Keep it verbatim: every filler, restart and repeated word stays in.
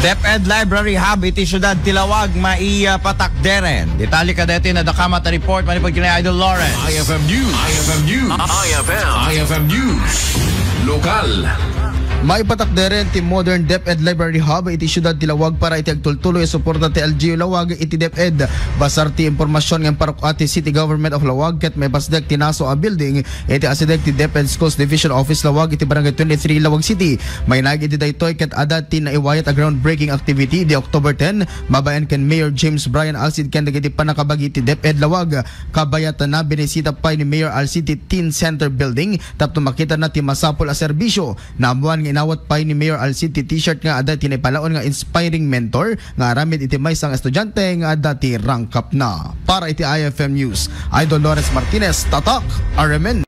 DepEd Library Hub iti siudad ti Laoag maipatakderen. Detalye kadaytoy nga dakama ta report manipud ken Idol Lawrence. I F M News. I F M News. I F M. I F M News. Lokal. Maipatakderen ti modern DepEd Library Hub iti siudad ti Laoag para iti agtultuloy a suporta ti L G U Laoag iti DepEd. Basar ti impormasyon nga imparuk-at ti City Government of Laoag ket maipasdek ti naso a building iti asideg ti DepEd Schools Division Office Laoag iti Barangay twenty-three, Laoag City. Mainaig iti daytoy ket adda ti naiwayat a groundbreaking activity idi October ten, babaen ken Mayor James Brian Alcid ken dagiti pannakabagi ti DepEd Laoag. Kabayatna, binisita pay ni Mayor Alcid ti Teen Center Building tapno makitana ti masapul a serbisyo. Naammuan nga inawat pay ni Mayor Alcid ti T-shirt nga adda ti naipalaon nga inspiring mentor nga aramid iti maysa nga estudiante nga adda ti rangkapna. Para iti I F M News, Idol Lawrence Martinez, Tatak, R M N.